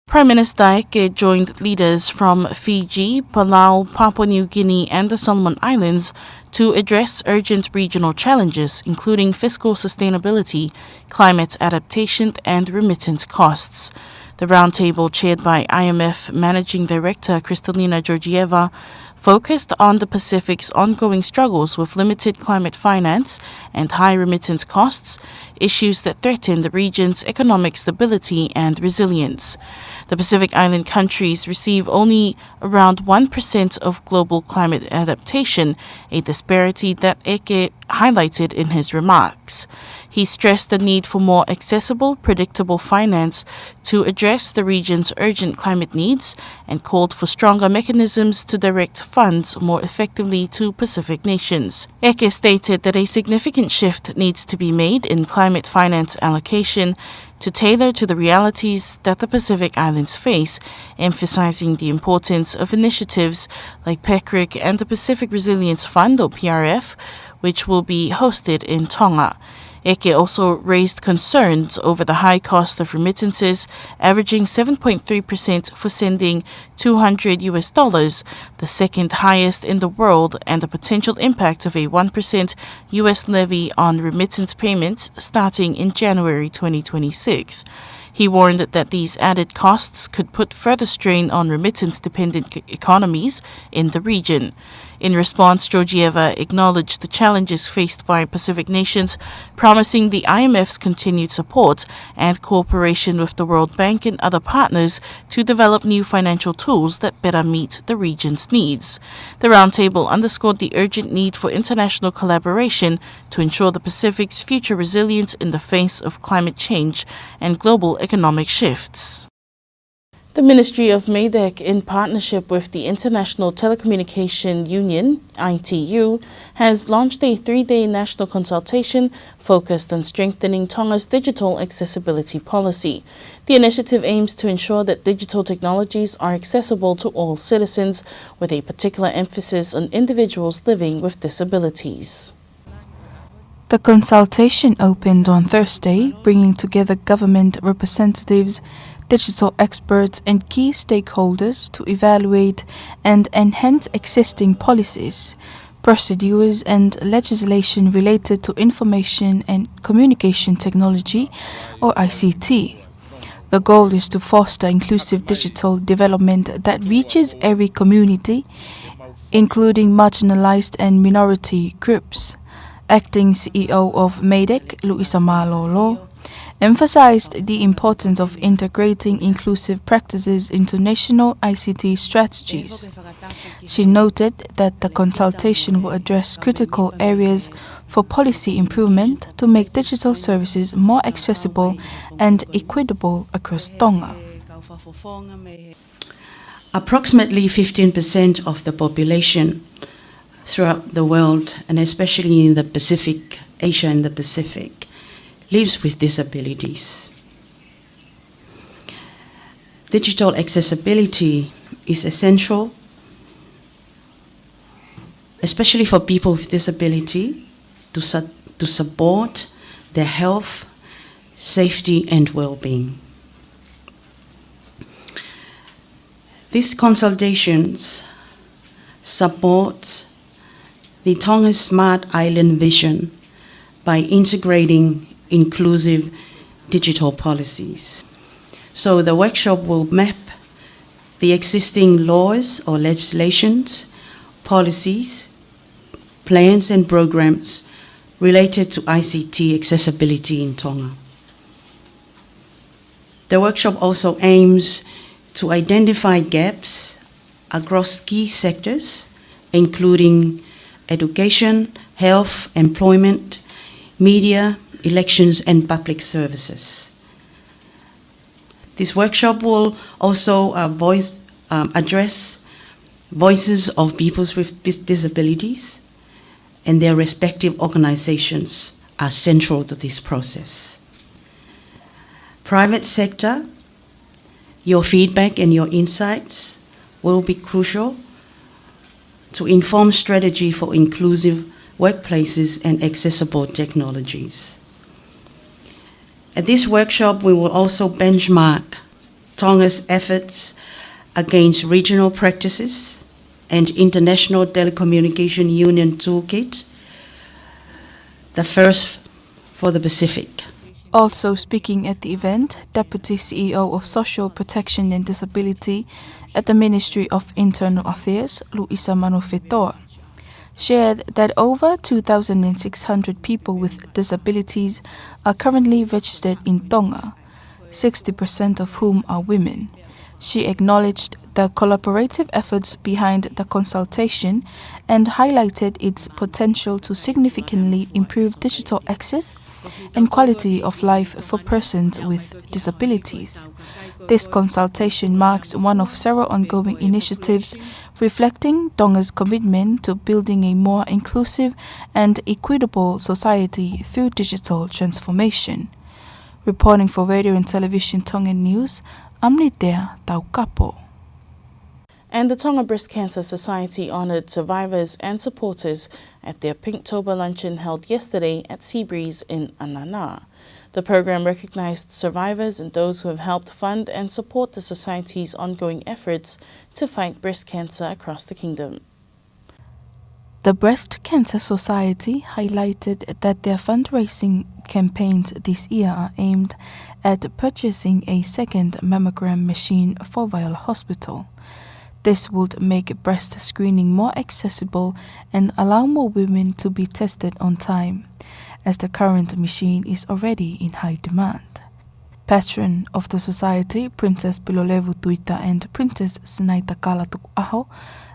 Prime Minister Eke joined leaders from Fiji, Palau, Papua New Guinea, and the Solomon Islands to address urgent regional challenges, including fiscal sustainability, climate adaptation, and remittance costs. The roundtable, chaired by I M F Managing Director Kristalina Georgieva, focused on the Pacific's ongoing struggles with limited climate finance and high remittance costs, issues that threaten the region's economic stability and resilience. The Pacific Island countries receive only around one percent of global climate adaptation, a disparity that Eke highlighted in his remarks. He stressed the need for more accessible, predictable finance to address the region's urgent climate needs and called for stronger mechanisms to direct funds more effectively to Pacific nations. Eke stated that a significant shift needs to be made in climate finance allocation to tailor to the realities that the Pacific Islands face, emphasizing the importance of initiatives like PECRIC and the Pacific Resilience Fund, or P R F, which will be hosted in Tonga. Eke also raised concerns over the high cost of remittances, averaging seven point three percent for sending two hundred U S dollars, the second highest in the world, and the potential impact of a one percent U S levy on remittance payments starting in January twenty twenty-six. He warned that these added costs could put further strain on remittance-dependent c-, economies in the region. In response, Georgieva acknowledged the challenges faced by Pacific nations, promising the I M F's continued support and cooperation with the World Bank and other partners to develop new financial tools that better meet the region's needs. The roundtable underscored the urgent need for international collaboration to ensure the Pacific's future resilience in the face of climate change and global economic shifts. The Ministry of MEIDAC, in partnership with the International Telecommunication Union, I T U, has launched a three-day national consultation focused on strengthening Tonga's digital accessibility policy. The initiative aims to ensure that digital technologies are accessible to all citizens, with a particular emphasis on individuals living with disabilities. The consultation opened on Thursday, bringing together government representatives, digital experts, and key stakeholders to evaluate and enhance existing policies, procedures, and legislation related to information and communication technology, or I C T. The goal is to foster inclusive digital development that reaches every community, including marginalized and minority groups. Acting C E O of MEIDAC, Luisa Malolo, emphasized the importance of integrating inclusive practices into national I C T strategies. She noted that the consultation will address critical areas for policy improvement to make digital services more accessible and equitable across Tonga. Approximately fifteen percent of the population throughout the world, and especially in the Pacific, Asia and the Pacific, lives with disabilities. Digital accessibility is essential, especially for people with disability, to su-, to support their health, safety and well-being. These consultations support the Tonga Smart Island vision by integrating inclusive digital policies. So the workshop will map the existing laws or legislations, policies, plans and programs related to I C T accessibility in Tonga. The workshop also aims to identify gaps across key sectors, including education, health, employment, media, elections, and public services. This workshop will also, uh, voice, um, address voices of people with dis-, disabilities, and their respective organizations are central to this process. Private sector, your feedback and your insights will be crucial to inform strategy for inclusive workplaces and accessible technologies. At this workshop, we will also benchmark Tonga's efforts against regional practices and International Telecommunication Union Toolkit, the first for the Pacific. Also speaking at the event, Deputy C E O of Social Protection and Disability at the Ministry of Internal Affairs, Luisa Manufetoa, shared that over two thousand six hundred people with disabilities are currently registered in Tonga, sixty percent of whom are women. She acknowledged the collaborative efforts behind the consultation and highlighted its potential to significantly improve digital access and quality of life for persons with disabilities. This consultation marks one of several ongoing initiatives reflecting Tonga's commitment to building a more inclusive and equitable society through digital transformation. Reporting for Radio and Television Tonga News, I'm Litea Taukapo. And the Tonga Breast Cancer Society honored survivors and supporters at their Pinktober luncheon held yesterday at Seabreeze in Anana. The program recognized survivors and those who have helped fund and support the society's ongoing efforts to fight breast cancer across the kingdom. The Breast Cancer Society highlighted that their fundraising campaigns this year are aimed at purchasing a second mammogram machine for Vaiola Hospital. This would make breast screening more accessible and allow more women to be tested on time, as the current machine is already in high demand. Patron of the society, Princess Pilolevu Tuita and Princess Sinaitakala Tukuʻaho,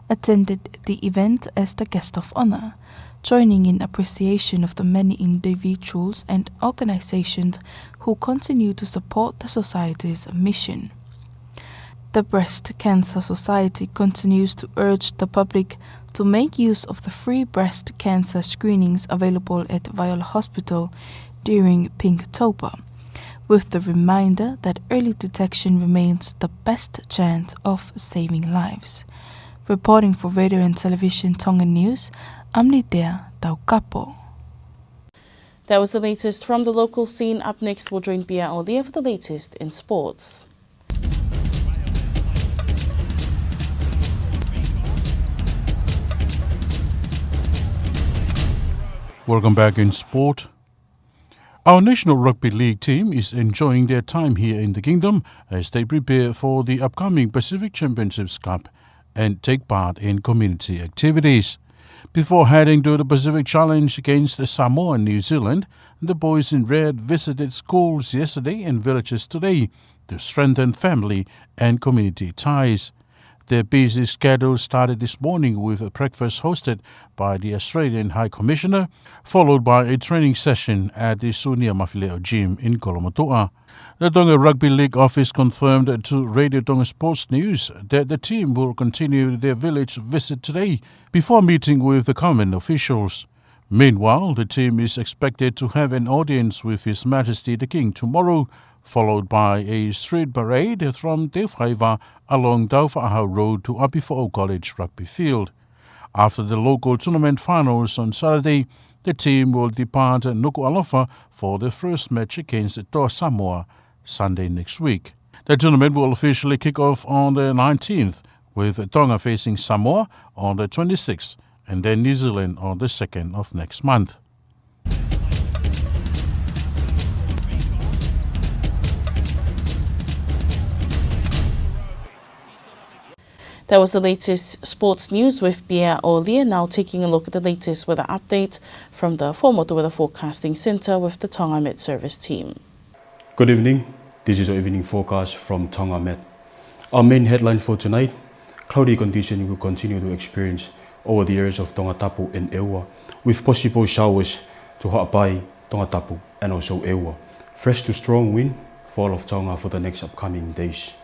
attended the event as the guest of honor, joining in appreciation of the many individuals and organizations who continue to support the society's mission. The Breast Cancer Society continues to urge the public to make use of the free breast cancer screenings available at Vaiola Hospital during Pinktober, with the reminder that early detection remains the best chance of saving lives. Reporting for Radio and Television Tonga News, I'm Litea Taukapo. That was the latest from the local scene. Up next, we'll join Pia Olia for the latest in sports. Welcome back in sport. Our national rugby league team is enjoying their time here in the kingdom as they prepare for the upcoming Pacific Championships Cup and take part in community activities. Before heading to the Pacific Challenge against Samoa and New Zealand, the boys in red visited schools yesterday and villages today to strengthen family and community ties. Their busy schedule started this morning with a breakfast hosted by the Australian High Commissioner, followed by a training session at the Sunia Mafileʻo Gym in Kolomotuʻa. The Tonga Rugby League office confirmed to Radio Tonga Sports News that the team will continue their village visit today before meeting with the government officials. Meanwhile, the team is expected to have an audience with His Majesty the King tomorrow, followed by a street parade from Te Faiva along Taufaʻahau Road to ʻApifoʻou College rugby field. After the local tournament finals on Saturday, the team will depart Nukuʻalofa for the first match against Toa Samoa Sunday next week. The tournament will officially kick off on the nineteenth, with Tonga facing Samoa on the twenty-sixth and then New Zealand on the second of next month. That was the latest sports news with Pia Olia. Now taking a look at the latest weather update from the Fuaʻamotu Weather Forecasting Centre with the Tonga Met Service team. Good evening. This is your evening forecast from Tonga Met. Our main headline for tonight: cloudy condition will continue to experience over the areas of Tongatapu and ʻEua, with possible showers to Haʻapai, Tongatapu, and also ʻEua. Fresh to strong wind for all of Tonga for the next upcoming days.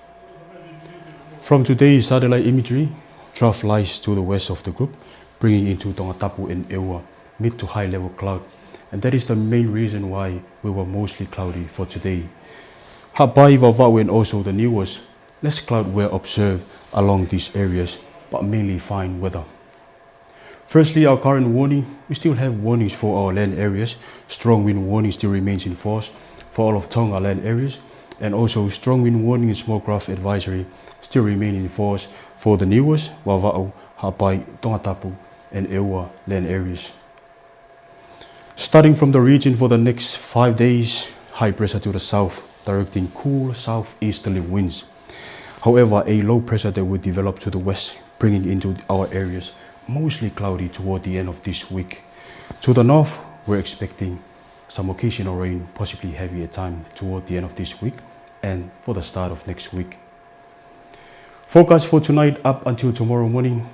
From today's satellite imagery, trough lies to the west of the group, bringing into Tongatapu and ʻEua mid to high level cloud, and that is the main reason why we were mostly cloudy for today. Haʻapai, Vavaʻu, and also the Niuas, less cloud were observed along these areas, but mainly fine weather. Firstly, our current warning, we still have warnings for our land areas. Strong wind warning still remains in force for all of Tonga land areas, and also strong wind warning and small craft advisory still remain in force for the Niuas, Vavaʻu, Haʻapai, Tongatapu, and ʻEua land areas. Starting from the region for the next five days, high pressure to the south, directing cool southeasterly winds. However, a low pressure that will develop to the west, bringing into our areas mostly cloudy toward the end of this week. To the north, we're expecting some occasional rain, possibly heavy at time, toward the end of this week and for the start of next week. Forecast for tonight up until tomorrow morning,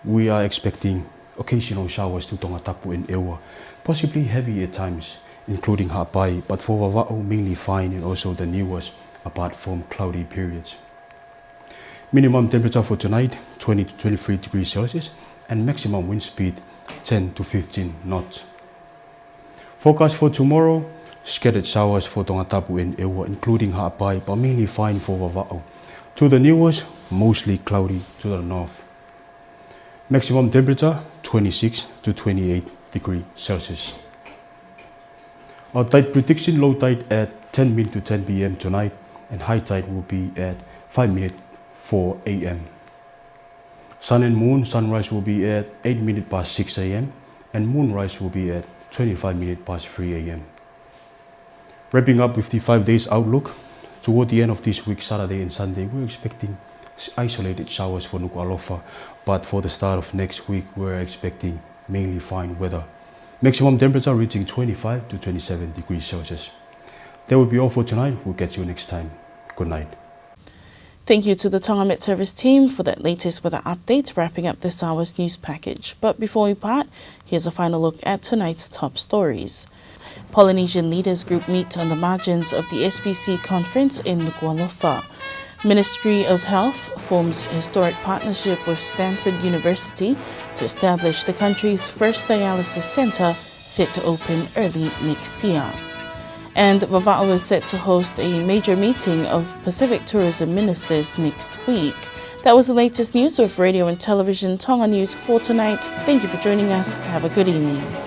we are expecting occasional showers to Tongatapu and ʻEua, possibly heavy at times, including Haʻapai, but for Vavaʻu, mainly fine, and also the Niuas, apart from cloudy periods. Minimum temperature for tonight, twenty to twenty-three degrees Celsius, and maximum wind speed, ten to fifteen knots. Forecast for tomorrow, scattered showers for Tongatapu and ʻEua, including Haʻapai, but mainly fine for Vavaʻu. To the Niuas, mostly cloudy to the north. Maximum temperature, twenty-six to twenty-eight degrees Celsius. Our tide prediction: low tide at ten minutes to ten P M tonight, and high tide will be at five minutes four A M. Sun and moon, sunrise will be at eight minutes past six A M, and moonrise will be at twenty-five minutes past three A M. Wrapping up with the five days outlook, toward the end of this week, Saturday and Sunday, we're expecting s-, isolated showers for Nukuʻalofa, but for the start of next week, we're expecting mainly fine weather. Maximum temperature reaching twenty-five to twenty-seven degrees Celsius. That will be all for tonight. We'll catch you next time. Good night. Thank you to the Tonga Met Service team for that latest weather update, wrapping up this hour's news package. But before we part, here's a final look at tonight's top stories. Polynesian leaders group meet on the margins of the S P C conference in Nukuʻalofa. Ministry of Health forms historic partnership with Stanford University to establish the country's first dialysis center, set to open early next year. And Vavaʻu is set to host a major meeting of Pacific tourism ministers next week. That was the latest news with Radio and Television Tonga News for tonight. Thank you for joining us. Have a good evening.